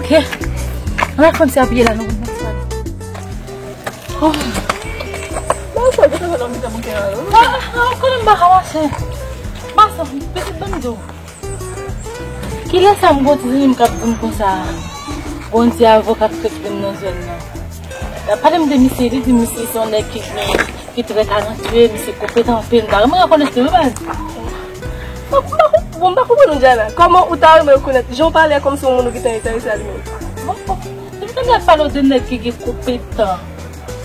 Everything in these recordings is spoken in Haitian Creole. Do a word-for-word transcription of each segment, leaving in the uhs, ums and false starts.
Ke, ann al konn si ap ye la, nou konn sa. Oh. Mwen sa, mwen sa nan mitan bouke la, non? Ah, ah, ah, konnen m pa ka mache. Pase, pitit, ban m di w. Kilè sa m gon ti zanmi m k ap di m konsa, gon ti avoka k trete m nan zòn nan. L ap pale m de misye, li di misye se yon nèg ki gen, ki trè talantiye, misye konpetan anpil. M ta renmen rekonèt li wi baz. Bon, m pa konp-, bon, m pa konprann ou, Diana. Kòman ou ta renmen rekonèt? Jan w pale a kòmsi yon moun ou gentan enterese a li menm. Bon, bon. Depi lè m ap pale w de nèg ki gen konpetan.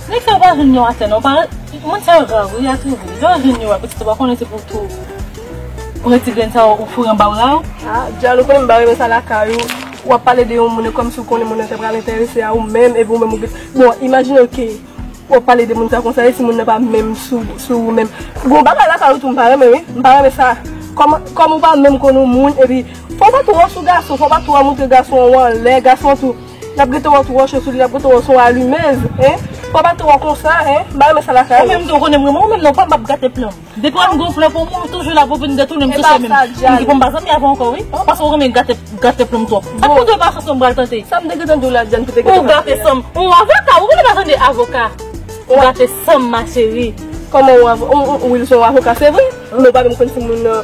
Nèg sa yo pa jwenn yo atè non. Pa, moun sa yo grav wi, a tou vre. Lè w jwenn yo a, pitit ou pa konnen se pou tou pran ti grenn sa yo ou foure anba bra w. Ah, Diana, ou konnen m pa renmen sa lakay ou. W ap pale de yon moun e kòmsi w konnen moun nan te pral enterese a ou menm, epi ou menm ou gen. Bon, imajine w ke w ap pale de moun sa konsa, e si moun nan pa menm sou, sou ou menm. Gon bagay lakay ou tou m pa renmen wi, m pa renmen sa. Kòman, kòman ou pa menm konn yon moun, epi fò w pa twò sou gason, fò w pa twò montre gason an w anlè, gason an tou. L ap gentan wè w twò cho sou li, l ap gentan wè w se yon alimez, en. Fò w pa twò konsa, en. M pa renmen sa lakay ou. Ou menm tou, ou konnen m renmen w, ou menm non, pa m ap gate plan m. Depi w gon plan pou moun, ou toujou la pou vin detounen m sou chèmen m. M di bon, m pa zanmi avè w ankò, wi. Paske ou renmen gate, gate plan m twòp. Sa pou dwe pa chans mwen pral tante. Sa m te gentan di w la, Diane, pou te gentan. Ou gate san m. Ou avoka, ou gentan pa tande avoka. Ou gate san m, ma chérie. Kòman ou avo-, ou, ou, ou, Wilson, ou avoka, se vre? Men ou pa menm konn si moun nan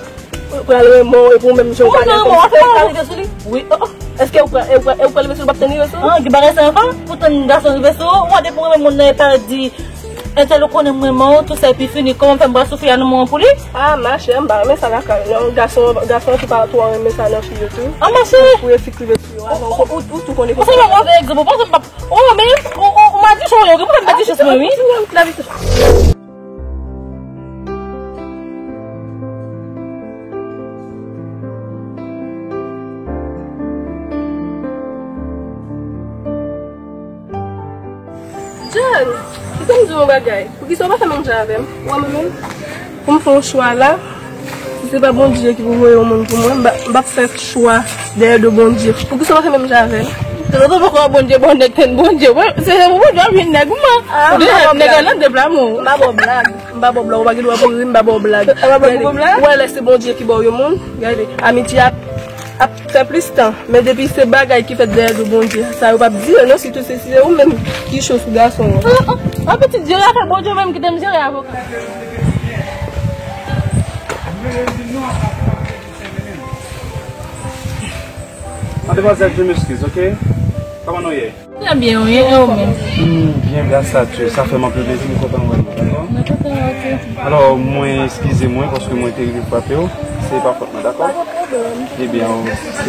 pral renmen w, epi ou menm jan w pale a kòmsi ou pral rive sou li. Wi. Oh, oh. Èske ou pral, ou pral, ou pral rive sou li, w ap tann rive sou ou? Ah, ki bagay sa ankò? Pou tann gason rive sou ou, ou depi ou renmen moun nan, epi al di entèl ou konnen m renmen w, tou sa, epi fini. Kòman fè m pral soufri a nan moman pou li? Ah, ma chère, m pa renmen sa lakay ou non. Gason, gason an tou pa twò renmen sa nan fi yo tou. Ah, ma chérie. Pou yo fik rive sou yo. Ou, ou, ou, ou tou konnen. Ou se yon move egzanp, ou panse m p ap Oh, men, ou, ou, ou madichon, wi, ou gen pwoblèm madichon, mwen, wi. John, kite m di w yon bagay. Poukisa w pa fè menm jan avè m? Ou wè mwen menm? Pou m fè yon chwa la, si se pa Bondye ki pou voye yon moun pou mwen, m pa, m p ap fè chwa dèyè do Bondye. Poukisa w pa fè menm jan avè m? Se sa poko wè Bondye, bon nèg tann Bondye. Bon, se, se pou Bondye ap jwenn nèg ou mwen. Ah, m pa ba w blag. M pa ba w blag. M pa ba w blag. Ou pa gen dwa pou ri, m pa ba w blag. Ou pa ba w blag? Ou wè lè se Bondye ki ba w yon moun, gade, amitye ap, ap fè plis tan. Men depi se bagay ki fèt dèyè do Bondye, sa yo p ap di yo non, sitou se, se ou menm ki cho sou gason an. An pitit, jere afè Bondye, ou menm kite m jere avoka. Mademwazèl, je m'excuse, ok? Kòman nou ye? Trè byen, wi, e ou menm? Hmm, byen, gras a Dye. Sa fè m anpil plezi, m kontan wè nou, dakò? Mwen kontan wè w tou. Alò, mwen eskize mwen paske mwen te rive frape w. Se pa fòt mwen, dakò? Pa gen pwoblèm. Ebyen, ok.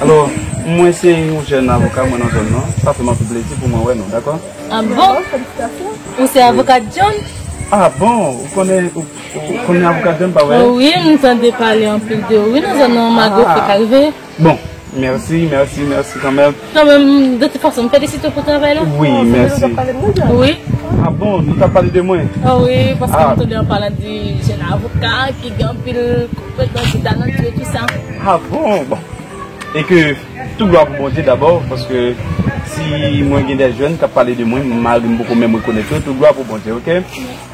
Alò, mwen se yon jèn avoka, mwen nan zòn nan. Sa fè m anpil plezi pou mwen wè nou, dakò? Ah bon? Felisitasyon. Ou se avoka John? Ah bon? Ou konnen, ou, ou konnen avoka John, pa vre? Oh wi, m tande pale anpil de ou, wi, nan zòn nan, malgre ou fèk arive. Bon, mèsi, mèsi, mèsi kanmenm. Kanmenm, de tout fason, m felisite w pou travay la. Wi, mèsi. Wi. Ah bon, nou t ap pale de mwen? Ah wi, paske m tande an palan de jèn avoka ki gen anpil konpetans, ki talantiye, tou sa. Ah bon, bon. E ke tout glwa pou Bondye dabò, paske si mwen gen de jèn k ap pale de mwen, mari m poko menm rekonèt yo, tout glwa pou Bondye, ok?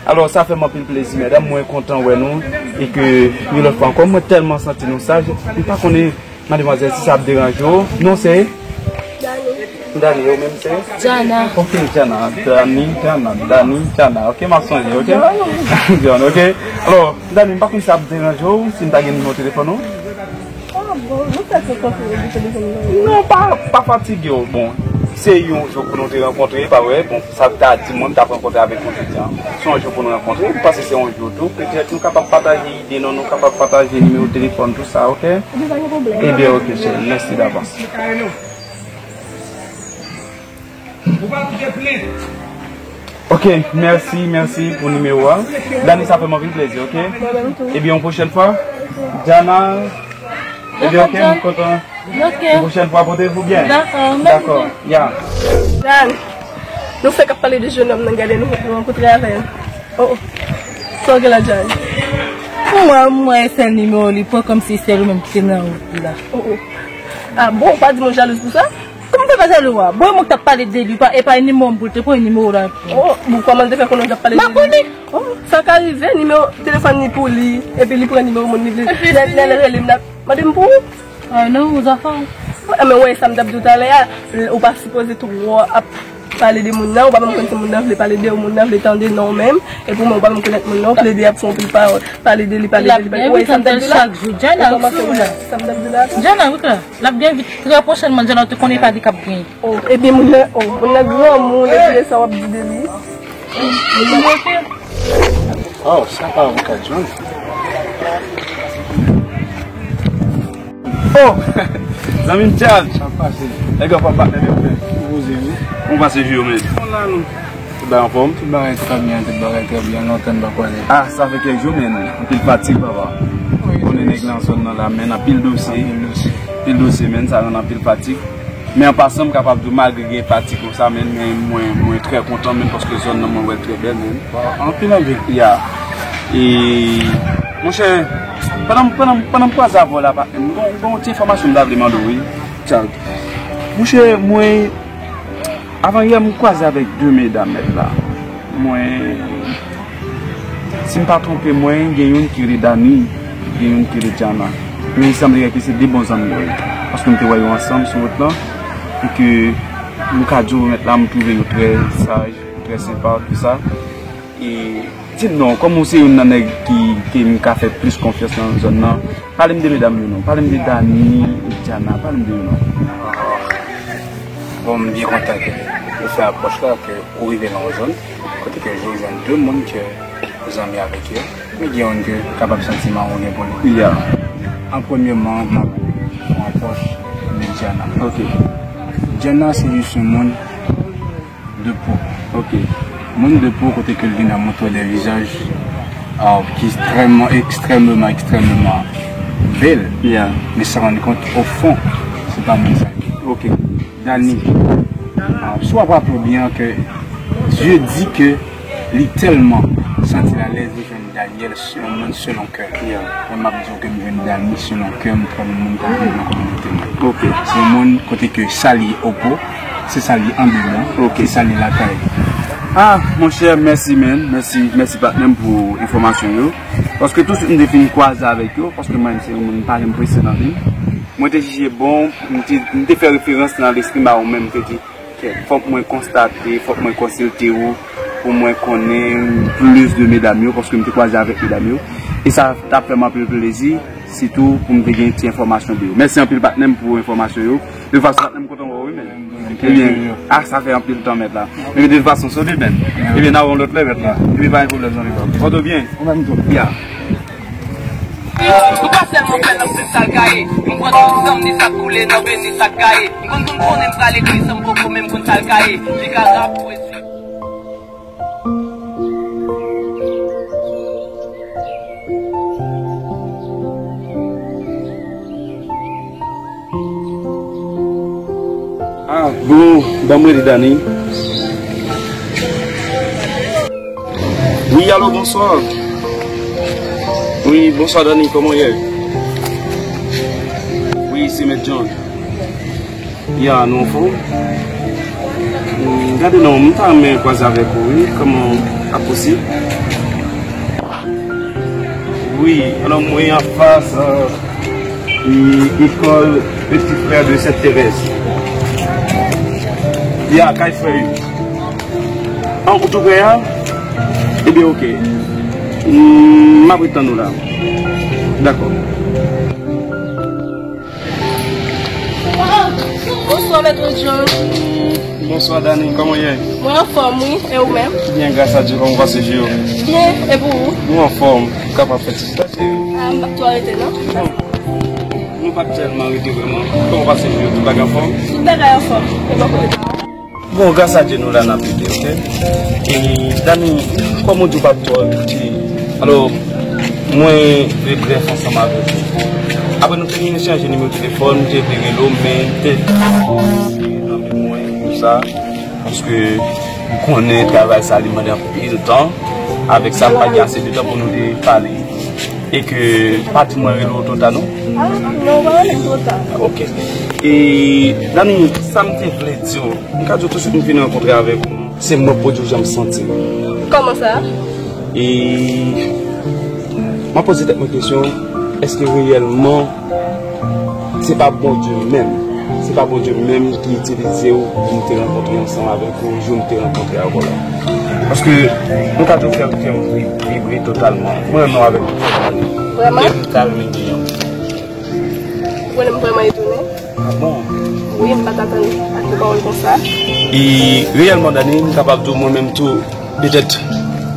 Alò, sa fè m anpil plezi, medam, mwen kontan wè nou, e ke yon lòt fwa ankò, mwen tèlman santi nou saj, m pa konnen, mademwazèl, si sa ap deranje w. Non, se? Dani. Dani, ou menm se? Jana. Ok, Jana, Dani, Jana, Dani, Jana, ok, m ap sonje, ok? John, ok? Alò, Dani, m pa konnen si sa ap deranje w, si m ta gen nimewo telefòn ou? Ah bon, nou fè se konsa, ou di telefòn nan. Non, pa, pa fatige w. Bon, se yon jou pou nou te rankontre, pa vre? Bon, sa ta di mwen, m t ap rankontre avèk yon etidyan. Se yon jou pou nou rankontre. M panse se yon jou tou. Petèt nou kapab pataje ide nou, nou kapab pataje nimewo telefòn, tou sa, ok? Ebyen, pa gen pwoblèm. Ebyen, ok, cheri. Mèsi davans. Ok, mèsi, mèsi pou nimewo a. Dani, sa fè m anpil plezi, ok? Mwen menm tou. Ebyen, yon pwochèn fwa. Jana, ebyen, ok, m kontan. Ok. Yon pwochèn fwa, pote vou byen. Dakò, mèsi. Dakò, ya. Jan, nou fèk ap pale de jennonm nan, gade nou, nou rankontre avè l. Oh, oh. Sa w gen la, Jan? Mwen, mwen, sèl nimewo li pran kòmsi sèl ou menm ki te nan wout la. Oh, oh. Ah bon, ou pa di mwen jalouz pou sa? Kòman w fè pa jalou a? Bon, e mwen ki t ap pale de li, pa, e pa nimewo m pou l te pran, e nimewo w la l pran. Oh, bon, kòman l te fè konnen w t ap pale de li? M pa konnen. Oh, sa ka rive, nimewo telefòn li pou li, epi li pran nimewo moun li vle. Lè, lè l rele m, l ap mande m pou ou? Ah non, ou zafè w. Enben, wè, sa m t ap di w talè a, ou pa sipoze twò ap pale de moun nan, ou pa menm konn si moun nan vle pale de ou, moun nan vle tande non w menm, epi ou menm ou pa menm konèt moun nan, ou plede ap fè yon pil pawòl, pale de li, pale de li, pale, wè, sa m t ap di w la. Ou kòmanse wè sa m t ap di w la. Djana, wi, klè. L ap gen vit, trè pwochènman, Djana, ou te konnen pa li k ap gen. Oh, epi moun nan, oh, moun nan granmoun, epi e sa w ap di de li. Moun nan. Oh, sa pa avoka John. Oh, zanmi m Charles. Sa pase? Nèg yo pa bat nèg yo, men. Ou poze, wi. Ou pase jou yo, men? Ou la, nou? Tout bagay anfòm? Tout bagay trè byen, tout bagay trè byen. Lontan n pa kwaze. Ah, sa fè kèk jou, men. Anpil fatig, papa. Wi. Konnen nèg nan zòn nan la, men, anpil dosye. Anpil dosye. Anpil dosye, men, sa rann anpil fatig. Men an pasan, m kapab di w, malgre gen fatig konsa, men, men mwen, mwen trè kontan, men, paske zòn nan, mwen wè l trè bèl, men. Anpil, anpil. Ya. E, monchè, pandan, pandan, pandan m kwaze avè w la, patnè m, gon, gon ti enfòmasyon m ta vle mande w, wi. Charles. Monchè, mwen, avan yè, m kwaze avèk de medam, mèt la. Mwen, si m pa twonpe mwen, gen youn ki rele Dani, gen youn ki rele Djana. Men sanble ke se de bon zanmi yo ye. Paske m te wè yo ansanm sou wout lan, e ke m ka di w, mèt la, m twouve yo trè saj, trè senpa, tou sa. E di m non, kòm ou se youn nan nèg ki, ke m ka fè plis konfyans nan zòn nan, pale m de medam yo non, pale m de Dani, Djana, pale m de yo non. Bon, m byen kontan ke ou fè apwòch la, ke ou rive nan yon zòn kote ke ou jwenn de moun ke ou zanmi avèk yo, men gen youn ke kapab santi mawon gen pou li. Ya. An premyèman, m ap fè yon apwòch de Djana. Ok. Djana se jis yon moun de po. Ok. Moun de po kote ke l vin a montre de vizaj, ah, ki ekstrèmman, ekstrèmman, ekstrèmman bèl. Yeah. Men san rann kont, o fon, se pa moun sa. Ok. Dani. Ah, si w ap raple w byen ke Dye di ke li tèlman santi l alèz, li jwenn Daniel, se yon moun selon kè. Yeah. Mwen m ap di w ke m jwenn Dani selon kè m, kòm moun k ap viv nan kominote mwen. Ok. Se yon moun kote ke sa li ye opo, se sa li ye andedan, ok, se sa li ye lakay. Ah, monchè, mèsi, man. Mèsi, mèsi, patnè m, pou enfòmasyon yo. Paske tousuit m te fin kwaze avèk yo, paske mwen, se yon moun m pa janm prese nan vi m. Mwen te jije bon, m te, m te fè referans nan lespri m a ou menm, m te di, fòk mwen konstate, fòk mwen konsilte ou pou mwen konnen plis de medam yo, paske m te kwaze avèk medam yo. E sa t ap fè m anpil plezi, sitou pou m te gen ti enfòmasyon de yo. Mèsi anpil, patnè m, pou enfòmasyon yo. De tout fason, patnè m, kontan wè w, wi, men. Ebyen, ah, sa fè anpil tan, mèt la. Ebyen, de tout fason, soti, men. Ebyen, n a wè w lòt lè, mèt la. Ebyen, pa gen pwoblèm, zanmi pa m. Kontan byen? Ou menm tou. Ya. M pa sèlman fè nan fim sa l ka ye. M pran tout zanmi sa k koule nan veni sa k gaye. M konn konn konnen m pral ekri san m poko menm konn sa l ka ye. Li ka rap pwezi. Ah, bon, ban mwen li Dani. Wi, alo, bonswa. Wi, bonswa, Dani, kòman w ye? Wi, se Mèt John. Ya, nou anfòm? Hmm, gade non, m ta renmen kwaze avèk ou, wi. Kòman ap posib? Wi, alò, mwen anfas, euh, e, ekòl Petit Frère de Sainte Thérèse. Ya, kay frè yo. An, ou tou prè a? Ebyen, oke. Hmm, m ap ret tann ou la. Dakò. Bonswa, Mèt John. Bonswa, Dani. Kòman w ye? Mwen anfòm, wi. E ou menm? Byen, gras a Dye. Kòman w pase jou yo? Byen. E pou ou? Nou anfòm. Ou kapab fè ti chita, cheri? Ah, m pa t twò rete, non. Non. Nou pa t tèlman rete vrèman. Kòman w pase jou yo? Tout bagay anfòm? Tout bagay anfòm. E bò kote pa w? Bon, gras a Dye, nou la, n ap ede, oke? E, Dani, kòm ou di w pa t twò abitye, alò, mwen vle brèf ansanm avèk ou. Apre nou te fin echanje nimewo telefòn, m te vle rele w, men m te nan men mwen pou sa, paske m konnen travay sa, li mande anpil tan. Avèk sa, m pa gen ase de tan pou nou te pale. E ke, pa di mwen rele w twò ta, non? Ah, non, pa rele m twò ta. Ok. E, Dani, sa m te vle di w, m ka di w tousuit m vin rankontre avèk ou. Se mwen pou di w jan m santi m. Kòman sa? E, m ap poze tèt mwen kesyon, èske reyèlman se pa Bondye menm Se pa Bondye menm ki itilize w pou m te rankontre ansanm avèk ou jou m te rankontre avè w la. Paske m ka di w fè kè m vi-, vibre totalman. Mwen renmen w avèk tout fòs mwen. Vrèman? Lè m ta renmen genyen w. Ou konnen m vrèman etone. Ah bon? Wi, m pa t atann ak yon pawòl konsa. E reyèlman, Dani, m kapab di w mwen menm tou, petèt,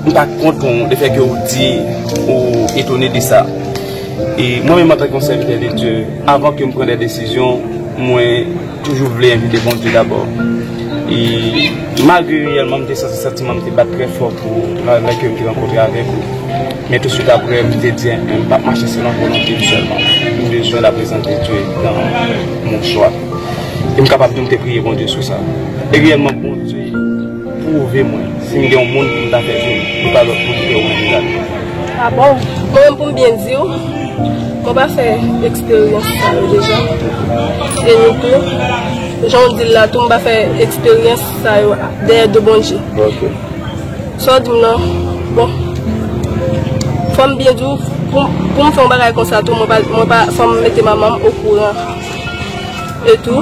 m pa kont ou, lefètke ou di ou etone de sa. E mwen menm, antanke yon sèvitè de Dye, avan ke m pran de desizyon, mwen toujou vle envite Bondye dabò. E malgre reyèlman m te santi santiman m te bat trè fò pou lè ke m te rankontre avèk ou. Men touswit apre, m te di, "M p ap mache selon volonte m sèlman. M bezwen la prezans de Dye nan mon chwa." E m kapab di m te priye Bondye sou sa. E reyèlman, Bondye pwouve mwen, si m gen yon moun pou m ta fè vin, li pa lòt moun ke ou menm, Dani. Ah bon? Mwen menm, pou m byen di w, mwen pa fè eksperyans sa yo deja. E nou tou, jan w di l la tou, m pa fè eksperyans sa yo dèyè do Bondye. Ok. Sa w di m nan, bon, fò m byen di w, pou, pou m fè yon bagay konsa tou, mwen pa, mwen pa, fò m mete manman m okouran. E tou,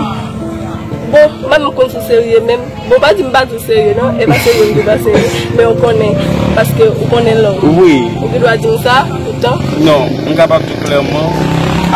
bon, mwen menm konn si w serye menm. Bon, pa di m pa di w serye non, e pa serye m di w pa serye, men ou konnen, paske ou konnen lòm. Wi. Ou gen dwa di m sa, poutan. Non, m kapab di w klèman,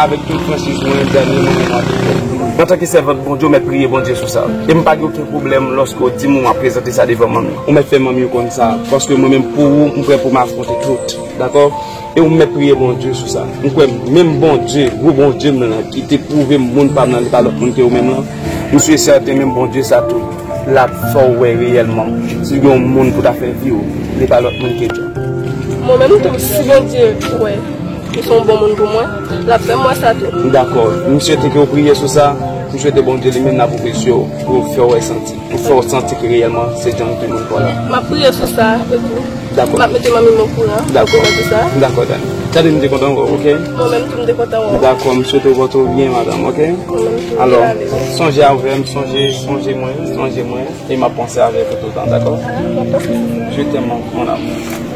avèk tout franchiz mwen, Dani, mwen renmen w anpil. Antanke sèvant Bondye, ou mèt priye Bondye sou sa. E m pa gen okenn pwoblèm lòske w di m ou ap prezante sa devan manmi. Ou mèt fè manmi w konn sa, paske mwen menm pou ou, m prè pou m afwonte tout. Dakò? E ou mèt priye Bondye sou sa. M kwè menm Bondye, gwo Bondye m nan, ki te pwouve m moun pa m nan, li pa lòt moun ke ou menm lan. M si e sèten menm Bondye sa tou, l ap fè w wè reyèlman si gen yon moun pou ta fè vi w, li pa lòt moun ke Dye. Mwen menm tou, si Bondye wè ou se yon bon moun pou mwen, l ap fè m wè sa tou. Dakò. M swete ke w priye sou sa. M swete Bondye li menm l ap ouvri zye w pou fè w wè santi. Pou fè w santi ke reyèlman se jan de moun pa w la. M ap priye sou sa, epi dakò. M ap mete manmi m okouran. Dakò. Okouran de sa. Dakò, Dani. Tande m te kontan wè w, ok? Mwen menm tou m te kontan wè w. Dakò, m swete w pòte w byen, madanm, ok? Mwen menm tou, alò, byen ale. Sonje avè m, sonje, sonje mwen, sonje mwen, e m ap panse avèk ou toutan, dakò? Ah, m ap panse sou sa. Je t'aime, mon amour.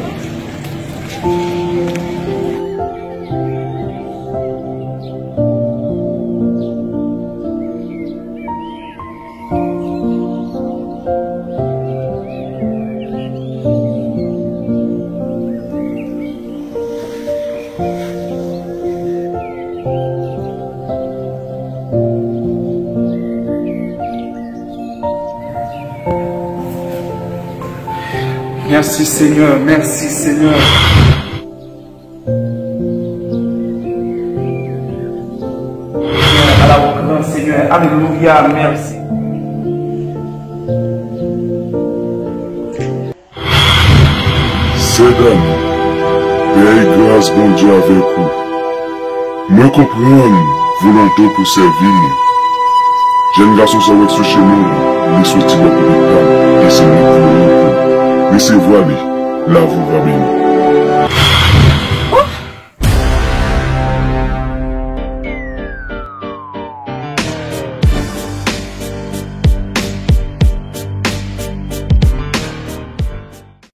Mèsi, Senyè, mèsi, Senyè. Ala w gran, Senyè. Alelouya, mèsi. Sè Dani, pè e gras Bondye avèk ou. Mwen konprann volonte w pou sèvi nou. Jèn gason sa w wè sou chemen w, li soti bò kote pa m, e se mwen ki voye l pou ou. Resevwa li, lavi w va beni.